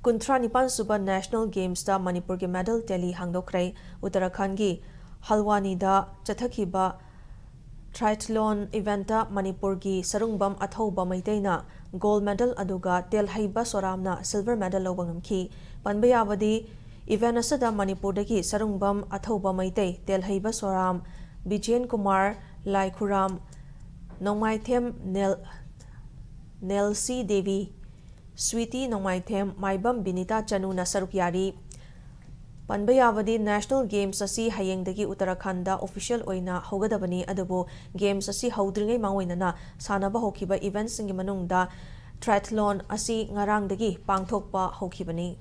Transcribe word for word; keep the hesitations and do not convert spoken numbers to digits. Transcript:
ꯀꯨꯟꯊ꯭ꯔꯥ ꯅꯤꯄꯥꯟ ꯁꯨꯕ National Gamesꯇ ꯃꯅꯤꯄꯨꯔꯒꯤ medal tally ꯍꯥꯡꯗꯣꯛꯈ꯭ꯔꯦ꯫ ꯎꯠꯇꯔꯥꯈꯟꯗꯒꯤ ꯍꯜꯋꯥꯅꯤꯗ ꯆꯠꯊꯈꯤꯕ triathlon eventꯇ ꯃꯅꯤꯄꯨꯔꯒꯤ ꯁꯔꯨꯡꯕꯝ ꯑꯊꯧꯕ ꯃꯩꯇꯩꯅ gold medal ꯑꯗꯨꯒ ꯇꯦꯜꯍꯩꯕ ꯁꯣꯔꯥꯝꯅ silver medal ꯂꯧꯕ ꯉꯝꯈꯤ꯫ ꯄꯟꯕ ꯌꯥꯕꯗꯤ, event ꯑꯁꯤꯗ ꯃꯅꯤꯄꯨꯔꯗꯒꯤ ꯁꯔꯨꯡꯕꯝ ꯑꯊꯧꯕ ꯃꯩꯇꯩ, ꯇꯦꯜꯍꯩꯕ ꯁꯣꯔꯥꯝ, ꯕꯤꯖꯦꯟ ꯀꯨꯃꯥꯔ, ꯂꯥꯏꯈꯨꯔꯥꯝ ꯅꯣꯡꯃꯥꯏꯊꯦꯝ, ꯅꯦꯜ-, ꯅꯦꯜꯁꯤ ꯗꯦꯕꯤ, ꯁ꯭ꯋꯤꯇꯤ ꯅꯣꯡꯃꯥꯏꯊꯦꯝ, ꯃꯥꯏꯕꯝ ꯕꯤꯅꯤꯇꯥ ꯆꯅꯨꯅ ꯁꯔꯨꯛ ꯌꯥꯔꯤ꯫ ꯄꯟꯕ ꯌꯥꯕꯗꯤ, National Games ꯑꯁꯤ ꯍꯌꯦꯡꯗꯒꯤ ꯎꯠꯇꯔꯥꯈꯟꯗ official ꯑꯣꯏꯅ ꯍꯧꯒꯗꯕꯅꯤ, ꯑꯗꯨꯕꯨ Games ꯑꯁꯤ ꯍꯧꯗ꯭ꯔꯤꯉꯩ ꯃꯥꯡꯑꯣꯏꯅꯅ ꯁꯥꯟꯅꯕ ꯍꯧꯈꯤꯕ eventꯁꯤꯡꯒꯤ ꯃꯅꯨꯡꯗ triathlon ꯑꯁꯤ ꯉꯔꯥꯡꯗꯒꯤ ꯄꯥꯡꯊꯣꯛꯄ ꯍꯧꯈꯤꯕꯅꯤ꯫